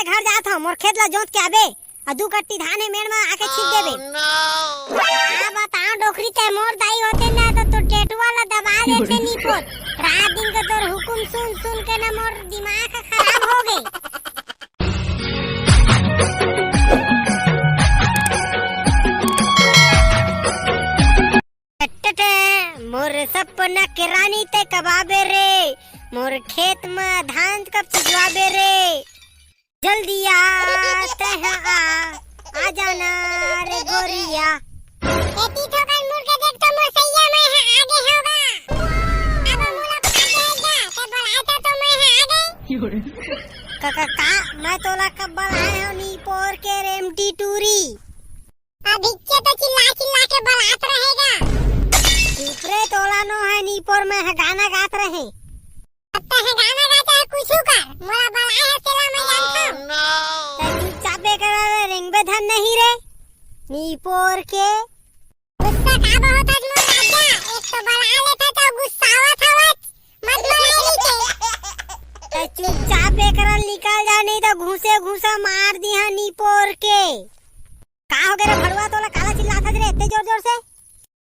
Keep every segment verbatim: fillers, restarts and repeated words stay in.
घर जात हंव, मोर खेत ला जोत के आबे, अउ दू कट्टी धान हे मेड़ म आके छींच देबे। का बतांव डोकरी, तैं मोर दाई होते ना त तोर टेटुवा ला दबा देते नीपोर। रात दिन के तोर हुकुम सुन सुन के ना मोर दिमाग ह खराब हो गे। टटटे, मोर सपना के रानी तैं कब आबे रे, मोर खेत म धान कब छिंचवाबे रे। जल्दी आ, तैं ह आ, आ जाना रे गोरिया। ए तीथो कन मुड़ के देख तो मोर सैया, मैं ह आगे होगा। अब मोला पकड़ के जा, तैं बुलाए था तो मैं ह आ गई। का, का, का? मैं तोला कब बुलाए हंव नीपोर के रेमटी टूरी? अभिच्चे तो चिल्ला चिल्ला के बलात रहेगा। चुप रे, तोला नो हे नीपोर, मैं ह गाना गात रहे। अब तैं ह गाना गा चाहे कुछु कर, मोला बलाए हस तेला मैं जानथंव। तैं चुपचाप बेकरार रेंगबे धन नहीं रे, नीपोर के। गुस्सा का बहुत हस मोर राजा, एक तो बला लेथस त गुस्सावत हवस, मत बलाए रहिते। तैं चुपचाप बेकरार निकल जा, नहीं त घूंसे घूंसा मार दिहा नीपोर के। का हो गे रे भड़वा, तोला काला चिल्लात हस रे एत्ते जोर जोर से?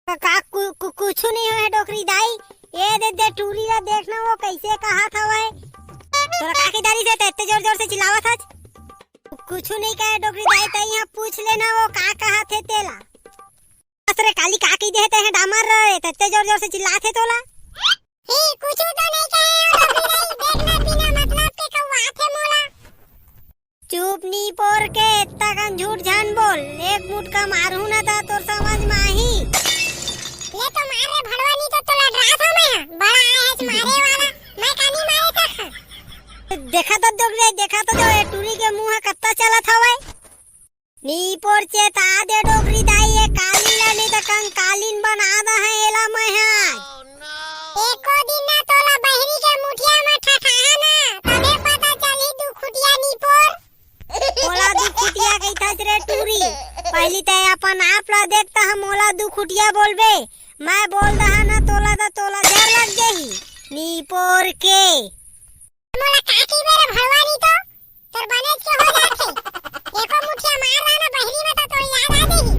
का, का कु-, कु-, कुछु नहीं होय हे डोकरी दाई। ए दे, दे टूरी ला देख ना, वो कइसे कहत हवय। तोला का किदारी से तैं एत्ते जोर जोर से चिल्लावत हस? कुछु नहीं कहे डोकरी दाई, तैं इहां पूछ लेना वो का कहत हे तेला। बस रे काली, का कहि दे हे तैं ह डामर रे, तैं एत्ते जोर जोर से चिल्लात हे तोला। ही, कुछु तो नहीं कहे हंव डोकरी दाई, देख ना बिना मतलब के कउवाथे मोला। चुप नीपोर के, एत्ता कन झूठ झन बोल, एक मुटका मारहूं ना त तोर समझ म आही। ले तो मार रे भड़वा, नहीं तो तोला डरात हंव मैं ह, बड़ा आय हस मारे वाला, मैं का नहीं मारे सकंव। देखा तो डोकरी दाई, देखा तो जो ए टूरी के मुंह ह कत्ता चलत हवय। नीपोर चेता दे डोकरी दाई, ए काली ला नहीं त कंकालीन बना दहंव एला मैं ह। एको दिन ना तोला बहिरी के मुठिया म ठठाहा ना, तभे पता चलही दू खुटिया नीपोर। ओला दू खुटिया कहिथस रे टूरी, पहिली तैं अपन आप ला देख त हम ओला दू खुटिया बोलबे। मैं बोल दहा ना तोला त तोला जर लग जाही नीपोर के। मोला का कहिबे रे भड़वा, नहीं तो तोर बनेच के हो जाथे। एको मुठिया मार रहा ना बहिरी में तो तोर याद आ जाही।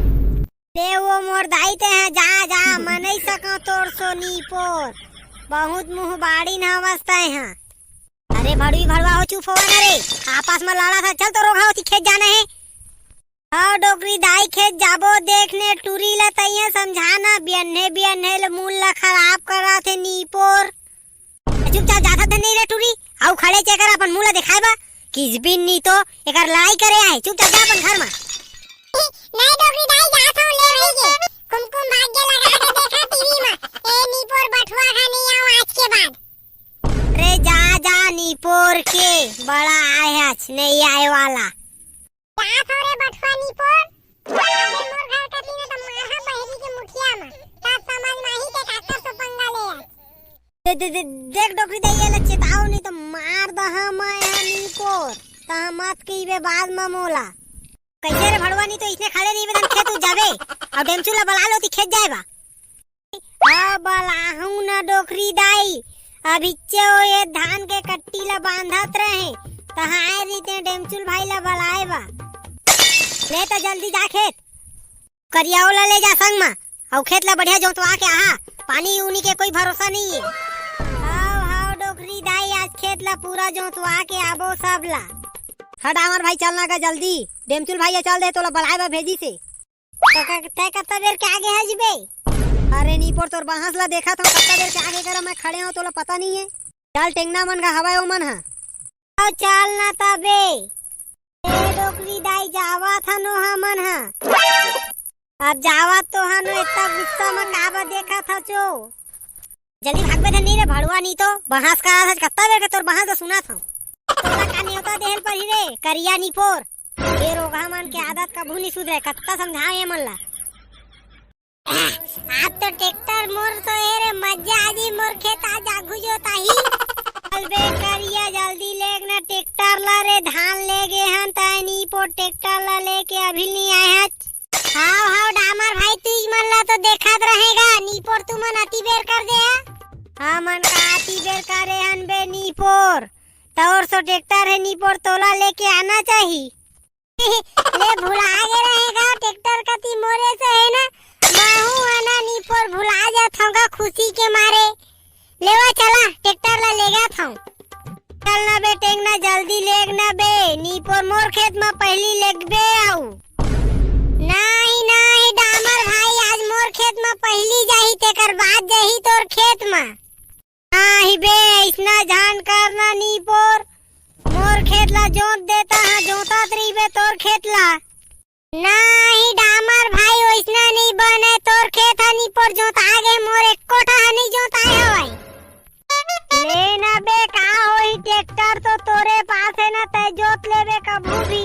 ले वो मोर दाई, तैं ह जा, जा, मैं नहीं सकंव तोर सो नीपोर। बहुत मुंह बाड़ी न हवस तैं ह। अरे भड़वी भड़वा हो, चुप होवा ना रे। आपस में लड़त हव, चल तो रोगहा होती खेत जाना हे। हव डोकरी दाई, खेत जाबो, देख ने टूरी ला तइया समझाना, बियन्हे बियन्हे ले मूल ला खराब करत हे नीपोर। चुपचाप जाथस धन नहीं रे टूरी, अउ खड़े चेकर अपन मुंह ला देखाए बा, किसबिन नी तो एकर लड़ाई करे आए, चुपचाप जा अपन घर मा। नहीं डोकरी दाई, जात हूँ ले भाई के, कुमकुम भाग्य लगा के देखा टीवी मा, ए नीपोर बठुआ खा नहीं आऊँ आज के बाद। रे जा जा नीपोर के, बड़ा आए आज नहीं आए वाला। का थोरे बठुआ नीपोर? अबे मोर घर कती न त मारहा बहिरी के मुठिया म। तब समझ म आही के काकर तो पंगा ले आ। दे, दे, दे, देख डोकरी दे, ये ले चेतावनी तो मार दहा मैं हा नीपोर। तहा मत कहिबे बाद म मोला। कैसे रे भड़वा, नी तो इसने खड़े नहीं बे, खेत उत जाबे। अउ डेमचू ला बला लो ती खेत जाए बा। अब बलाहूं न डोकरी दाई, अभिच्चे ओ ये धान के कट्टी ला बांधत रहे, तहां आए रहिते डेमचुल भाई ला बलाए बा। ले त जल्दी जा खेत, करिया ओला ले जा संग मा, अउ खेत ला बढ़िया जोतवा के आहा, पानी उनी के कोई भरोसा नहीं है। हाव, हाव डोकरी दाई, आज खेत ला पूरा जोतवा के आबो सब ला। हट हमर भाई, चल ना गा जल्दी, डेमचुल भाई ये चल दे, तोला बलाए बा भेजी से। त का, तैं कत्ता बेर के आगे हस बे? अरे नीपोर तोर बांस ला देखत हंव, कत्ता बेर के आगे करा मैं खड़े हंव, तोला पता नहीं है। चल टेंगना मन का हवय ओ मन हा। अउ चल ना तबे। ए डोकरी दाई जावत हन ओ हमन हा। अब जावत तो हन ओ, इतना गुस्सा म काबर देखत हच ओ? जल्दी भागबे धन नहीं रे भड़वा, नहीं तो बहस का आज कत्ता बेर के तोर बहस तो सुनत हंव। तोला का नेवता देहल परही रे, करिया निपोर। ये रोगहा मन के आदत कभू नहीं सुधरे, कत्ता समझाव ये मन ला। आज तो ट्रैक्टर मोर तो ए रे, मजा आ जी मोर खेत आज आघू जोताही। चल बे करिया जल्दी लेग ना ट्रैक्टर ला रे, धान ले गे हन तैं निपोर ट्रैक्टर ला लेके अभी नहीं आए हच। हाव, हाव, डामर भाई, तुईच मन ला तो देखत रहेगा, नीपोर तुमन अति बेर कर दे हा। हमन का अति बेर करे हन बे नीपोर? तोर सो ट्रैक्टर हे निपोर, तोला लेके आना चाही। ले भुला गे रहेगा, ट्रैक्टर कति मोरे से हे ना, महू ह ना निपोर भुला जात हूँ गा खुशी के मारे। लेवा चला, ट्रैक्टर ला लेगा थाऊ। चल ना बे टेंगना, जल्दी लेग ना बे, निपोर मोर खेत म पहिली लेगबे आऊ। नाही, नाही, डामर भाई, आज मोर खेत म पहिली जाही, तेकर बाद जाही तोर खेत म। नाही बे, अइसना झन कर ना निपोर, मोर खेत ला जोत देता हा, जोतात रहिबे तोर खेत ला। नाही डामर भाई, ओइसना नइ बने, तोर खेत ह निपोर जोता गे, मोर एको ठा ह नइ जोताए हवय। ले ना बे, का होही, ट्रैक्टर तो तोरे पास हे ना, तै जोत लेबे कभू भी।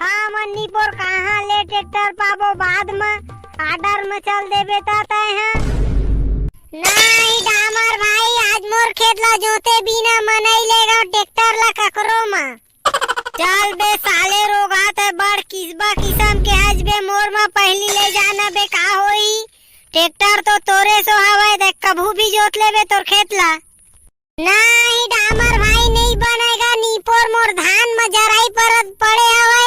हमन निपोर कहाँ ले ट्रैक्टर पाबो, बाद म order म चल देबे त तै ह। नाही डामर भाई, आज मोर खेत ला जोते बिना मनई लेगा ट्रैक्टर ला ककरो म। चल बे साले रोगहा, तै बड़ किसबा किसम के हस बे, मोर म पहिली ले जाना बे, का होही? ट्रैक्टर तो तोरे सो हवय, देख कभू भी जोत लेबे तोर खेत ला। नाही डामर भाई, नइ बनेगा निपोर, मोर धान म जराई परत पड़े हवय,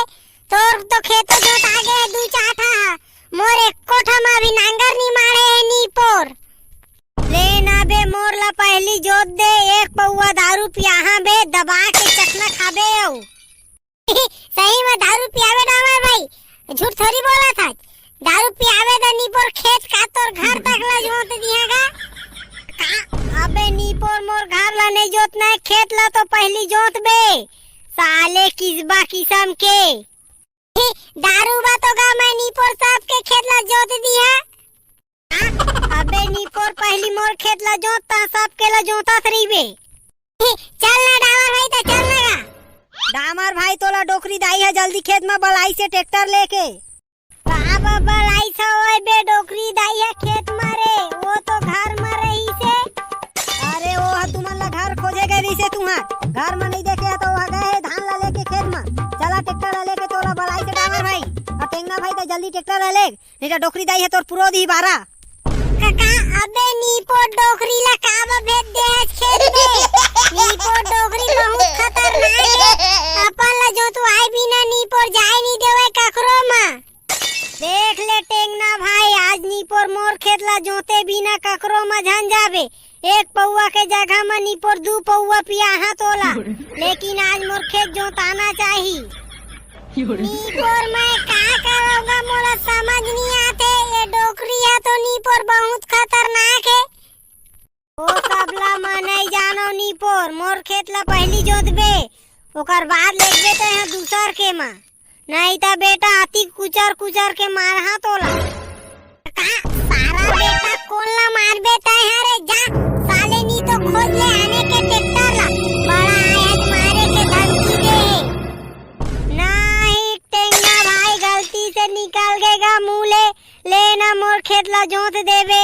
तोर तो खेतो जोता गे हे दू चार ठा, मोर एको ठा म अभी नांगर नइ मारे हे निपोर। ले ना बे, मोर ला पहिली जोत दे, एक पौवा दारू पियाहा बे, दबा के चखना खाबे अउ। सही म दारू पियाबे डामर भाई, झूठ थोड़ी बोलत हस। दारू पियाबे त निपोर खेत का तोर घर तक ला जोत दिहा गा। का? अबे निपोर मोर घर ला नइ जोतना हे, खेत ला तो पहिली जोत बे, साले किसबा किसम के। दारू बा तो गा मैं निपोर सबके खेत ला जोत दिहा। अबे निपोर पहिली मोर खेत ला जोत, त सबके ला जोतत रहिबे। चल ना डामर भाई, त चल ना गा। डामर भाई, तोला डोकरी दाई ह जल्दी खेत म बलाइस हे ट्रैक्टर लेके। का बा बलाइस हवय बे डोकरी दाई ह खेत म रे, वो तो घर म रहिस हे। अरे वो ह तुमन ला घर खोजे गे रहिस हे तुंहर, घर म नइ देखे ह त वो ह गे हे धान ला लेके खेत म। चला ट्रैक्टर ला लेके तोला बलाइस हे डामर भाई, अउ टेंगना भाई त जल्दी ट्रैक्टर ला ले, नइ त डोकरी दाई ह तोर पुरो दिही बारा। कका, अबे निपोर डोकरी ला काबर भेज दे हस खेत में? निपोर डोकरी बहुत खतरनाक हे। अपन ला जोतवाए बिना निपोर जाए नइ देवय ककरो म। देख ले टेंगना भाई, आज निपोर मोर खेत ला जोते बिना ककरो म झन जाबे। एक पौवा के जगह म निपोर दू पौवा पियाहा तोला, लेकिन आज मोर खेत जोताना चाही। निपोर मैं का करंव गा, मोला समझ नइ आथे। ये डोकरी ह तो निपोर बहुत खतरनाक हे। ओ सब ला मैं नइ जानव निपोर, मोर खेत ला पहिली जोतबे, ओकर बाद लेगबे तैं ह दूसर के म। नहीं त बेटा अति कुचर कुचर के मारहा तोला। का सारा बेटा कोन ला मारबे तैं ह रे? जा साले नी तो खोज ले आने के ट्रैक्टर ला। बड़ा आयज मारे के धमकी दे हे। नहीं टेंगना भाई गलती से निकल गे गा मुँह ले, ले ना मोर खेत ला जोत देबे।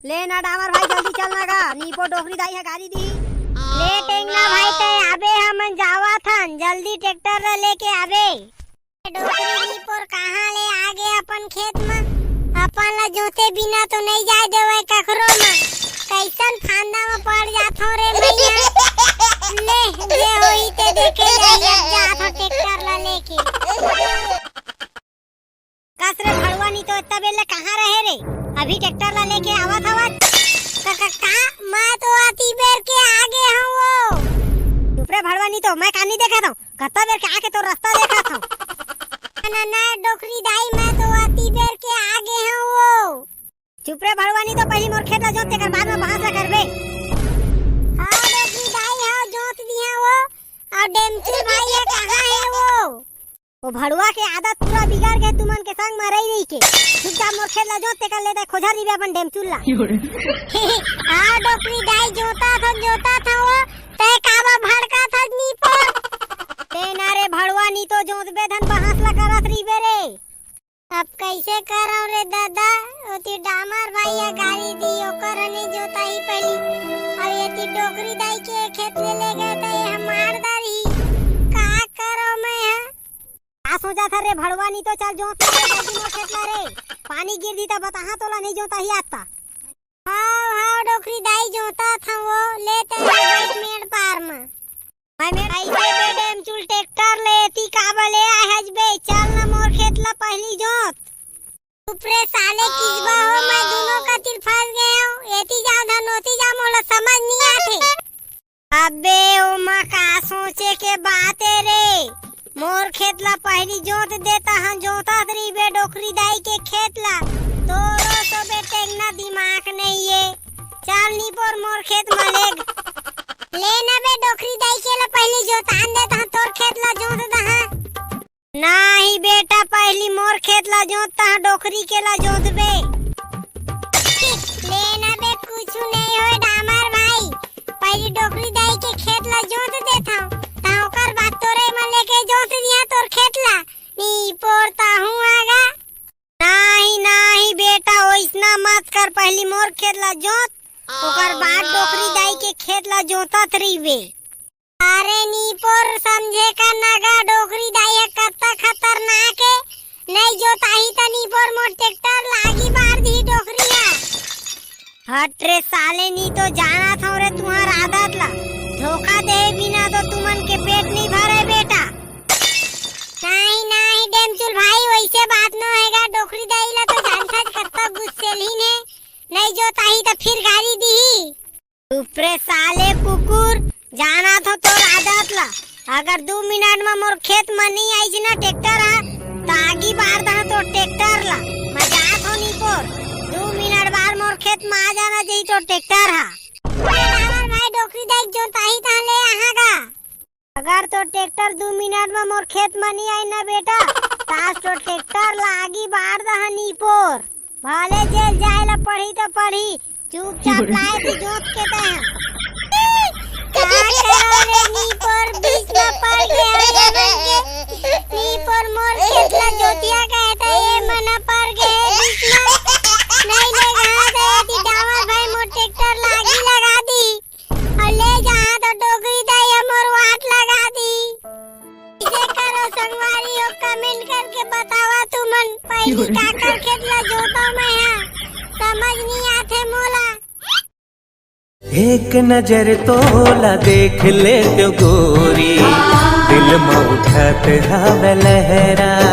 ले ना डामर भाई, जल्दी चल ना गा, नीपो डोकरी दाई ह गारी दिही। ले टेंगना भाई, तै आबे, हमन जावत हन, जल्दी ट्रैक्टर ला लेके आबे। डोकरी नीपोर कहाँ ले आगे अपन खेत म? अपन ला जोते बिना तो नइ जाय देवय कखरो म। कइसन फांदा म पड़ जाथव रे मइया। ले, जे होही ते देखे जाही, अब जात हव ट्रैक्टर ला लेके। कस रे भड़वा, नी तो इतना बेर ले कहाँ रहे रे? अभी ट्रैक्टर ला लेके आवत हवस। का, का, का? मैं तो अति बेर के आगे हंव वो। चुप रे भड़वा, नी तो मैं का नी देखत हंव? कतना बेर के आके तोर रस्ता देखत हंव। ना, ना, डोकरी दाई, मैं तो अति बेर के आगे हंव वो। चुप रे भड़वा, नी तो पहिली मोर खेत ला जोत, तेकर बाद म बहस ला करबे। हाँ, डोकरी दाई, हाँ, जोत दिहा वो। अउ डेमचू भाई हे, कहाँ हे वो? ओ भड़वा के आदत पूरा बिगड़ गे, तुमन के संग म रही रही के। चुपचाप मोर खेत ला जोत, तेकर ले तैं खोजर दिबे अपन डेमचू ला। हाँ, डोकरी दाई, जोतत हंव, जोतत हंव वो, तैं काबर भड़कत हस नीपोर? ते ना रे भड़वा, नी तो जोतबे धन बहस ला करत रहिबे रे। अब कइसे करंव रे ददा, ओती डामर भाई ह गारी दी, ओकर ह नइ जोताही पहिली, अउ एती डोकरी दाई के खेत ले ले गे त ये ह मार डारही। का करंव मैं ह? का सोचत हस रे भड़वा, नी तो चल जोत ले रे, जल्दी मोर खेत ला रे। पानी गिर दिही त बताहा तोला, नइ जोताही आज त। हव, हव, डोकरी दाई, जोतत हंव वो, ले तैं ह बइठ मेड़ पार म। अइसे बे डेमचुल, ट्रैक्टर ले एती काबर ले आए हस बे? चल ना मोर खेत ला पहिली जोत। चुप रे साले किसबा हो, मैं दुनों कतिर फंस गे हंव। एती जांव धन ओती जांव, मोला समझ नइ आथे। अबे ओमा का सोचे के बात ए रे? मोर खेत ला पहिली जोत देता हंव, जोतत रहिबे डोकरी दाई के खेत ला। तोरो तो बे टेंगना दिमाग नइ ए। चल निपोर मोर खेत मा लेग। ले ना बे डोकरी दाई के ला पहिली जोतान देता हंव, तोर खेत ला जोत दहा। नाही बेटा, पहिली मोर खेत ला जोत, तहां डोकरी के ला जोतबे। ले ना बे, कुछु नइ होय डामर भाई, पहिली डोकरी दाई के खेत ला जोत देथंव, तहां ओकर बाद तोरे मन लेके जोत दिहा तोर खेत ला। निपोर तहूं आगा। नाही नाही बेटा, ओइसना मत कर, पहिली मोर खेत ला जोत, ओकर बाद डोकरी दाई के खेत ला जोतत रहिबे। अरे निपोर, समझे कर ना गा, डोकरी दाई ह कत्ता खतरनाक ए। नइ जोताही त निपोर मोर ट्रैक्टर ला आगी बार दिही डोकरी ह। हट रे साले, नी तो जानत हंव रे तुंहर आदत ला। धोखा देहे बिना तो तुमन के पेट नइ भरय बेटा। नाही नाही डेमचुल भाई, वइसे बात नोहे गा, डोकरी दाई ला तो जानथस कत्ता गुस्सेलहिन हे। नइ जोताही त फिर गारी दिही। चुप रे साले कुकुर, जानत हंव तोर आदत ला। अगर दू मिनट म मोर खेत म नइ आइस ना ट्रैक्टर ह, त आगी बार दहा तोर ट्रैक्टर ला। मैं जात हंव निपोर, दू मिनट बाद मोर खेत म आ जाना चाही तोर ट्रैक्टर ह। ए डामर भाई, डोकरी दाई जोताही तहां ले आहा गा। अगर तोर ट्रैक्टर दू मिनट म मोर खेत म नइ आइस ना बेटा, त आज तोर ट्रैक्टर ला आगी बार दहा निपोर। भले जेल जाए ला पड़ही त पड़ही, चुपचाप लाए तैं जोत के तैं। का करव रे निपोर, बीच म पड़ गे हंव ये मन के। निपोर मोर खेत ला जोतिहा कहे त ये मन पड़ गे हे बीच म। नइ ले गा त एती डामर भाई मोर ट्रैक्टर ला आगी लगा दिही। अउ ले जहां तो डोकरी दाई ह मोर वाट लगा दिही। कइसे करव संगवारी हो, comment करके बतावा तुमन, पहिली काकर खेत ला जोतंव मैं ह, समझ नइ आथे मोला। एक नजर तोला देख लेतेंव गोरी, दिल म उठत हवय लहरा।